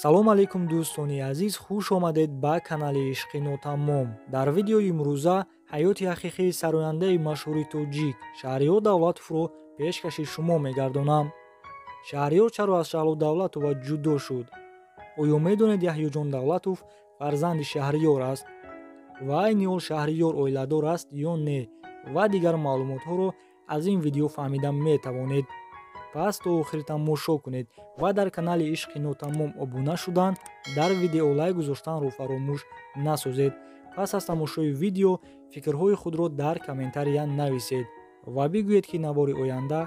Салом алейкум дӯстони азиз, хуш омадед ба канали Ишқи Нотамом. Дар видеои имрӯза ҳаёти ҳақиқии сарояндаи машҳури тоҷик Шаҳриёр Давлатовро пешкаши шумо мегардонам. Шаҳриёр чаро аз Шаҳло Давлатова ҷудо шуд? Оё медонед Яҳёҷон Давлатов фарзанди Шаҳриёр аст? Ва айни ҳол Шаҳриёр оиладор аст ё не? Ва дигар маълумотҳоро аз ин видео фаҳмида метавонед. Пас то охир тамошо кунед ва дар канали Ишқи Нотамом обуна шудан, дар видео лайк гузоштанро фаромӯш насозед. Пас аз тамошои видео фикрҳои худро дар комментария нависед ва бигӯед, ки навори оянда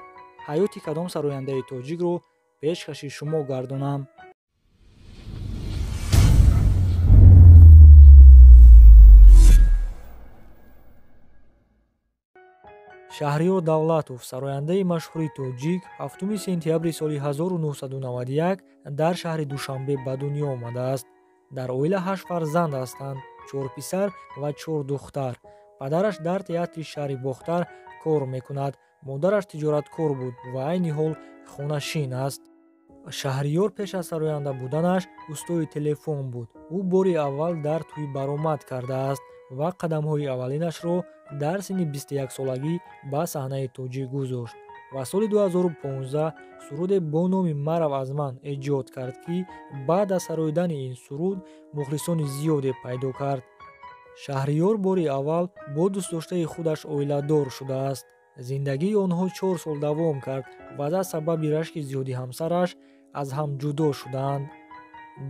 ҳаёти кадом сарояндаи тоҷикро пешкаши шумо гардонам. Шаҳриёр Давлатов, сарояндаи машҳури тоҷик, 7 сентябри соли 1991 дар шаҳри Душанбе ба дунё омадааст. Дар оила 8 фарзанд ҳастанд, 4 писар ва 4 духтар. Падараш дар театри шаҳри Бохтар кор мекунад, модараш тиҷораткор буд ва айни ҳол хонашин аст. Шаҳриёр пеш аз сароянда буданаш устои телефон буд. Ӯ бори аввал дар тӯй баромад кардааст ва қадамҳои аввалинашро дар синни 21-солагӣ ба саҳнаи тоҷик гузошт ва соли 2015 суруде бо номи «Марав аз ман» эҷод кард, ки баъд аз сароидани ин суруд мухлисони зиёде пайдо кард. Шаҳриёр бори аввал бо дӯстдоштаи худаш оиладор шудааст. Зиндагии онҳо 4 сол давом кард ва аз сабаби рашки зиёди ҳамсараш аз ҳам ҷудо шуданд.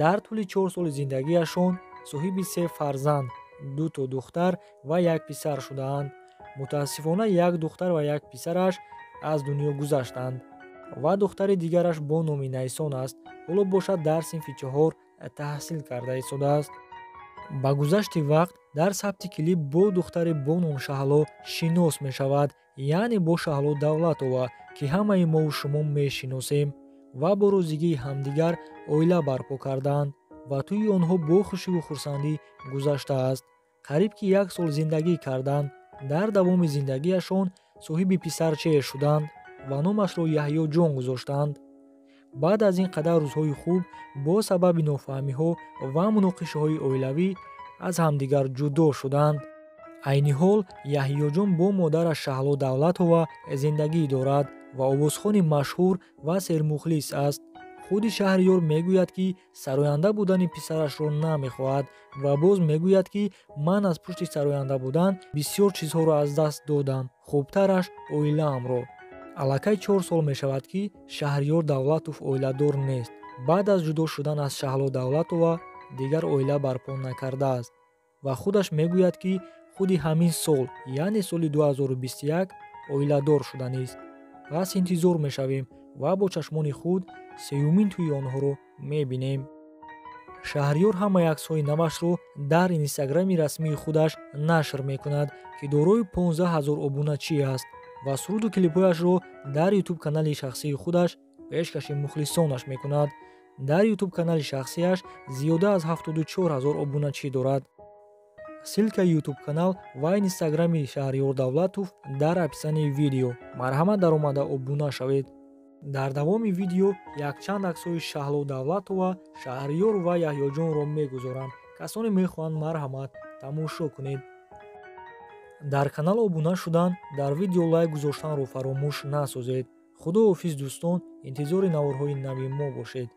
Дар тӯли 4 соли зиндагиашон соҳиби 3 фарзанд, 2 то духтар ва 1 писар шудаанд. Мутаассифона, 1 духтар ва 1 писараш аз дунё гузаштанд ва духтари дигараш бо номи Найсон аст. Ҳоло бошад дар синфи 4 таҳсил карда истодааст. Ба гузашти вақт дар сабти клип бо духтаре бо ном Шаҳло шинос мешавад, яъне бо Шаҳло Давлатова, ки ҳамаи мову шумо мешиносем, ва бо розигии ҳамдигар оила барпо карданд ва тӯи онҳо бо хушиву хурсандӣ гузаштааст. Қариб ки 1 сол зиндагӣ карданд. Дар давоми зиндагиашон соҳиби писарчае шуданд ва номашро Яҳёҷон гузоштанд. Баъд аз ин қадар рӯзҳои хуб бо сабаби нофаҳмиҳо ва муноқишаҳои оилавӣ аз ҳамдигар ҷудо шуданд. Айни ҳол Яҳёҷон бо модараш Шаҳло Давлатова зиндагӣ дорад ва овозхони машҳур ва сермухлис аст. Худи Шаҳриёр мегӯяд, ки сароянда будани писарашро намехоҳад ва боз мегӯяд, ки ман аз пушти сароянда будан бисёр чизҳоро аз даст додам, хубтараш оилаамро. Аллакай 4 сол мешавад, ки Шаҳриёр Давлатов оиладор нест. Баъд аз ҷудо шудан аз Шаҳло Давлатова дигар оила барпо накардааст ва худаш мегӯяд, ки худи ҳамин сол, яъне соли 2021 оиладор шуданист. Пас интизор мешавем ва бо чашмони худ сеюмин тӯи онҳоро мебинем. Шаҳриёр ҳамаи аксҳои навашро дар инстаграми расмии худаш нашр мекунад, ки дорои 15 000 обуначӣ аст ва суруду клипҳояшро дар ютуб канали шахсии худаш пешкаши мухлисонаш мекунад. Дар ютуб канали шахсиаш зиёда аз 74 000 обуначӣ дорад. Ссилкаи ютуб канал ва инстаграми Шаҳриёр Давлатов дар описании видео. Марҳамат, даромада обуна шавед. Дар давоми видео якчанд аксҳои Шаҳло Давлатова, Шаҳриёр ва Яҳёҷонро мегузорам. Касоне мехоҳанд, марҳамат тамошо кунед. Дар канал обуна шудан, дар видео лайк гузоштанро фаромӯш насозед. Худоҳофиз дӯстон, интизори наворҳои нави мо бошед.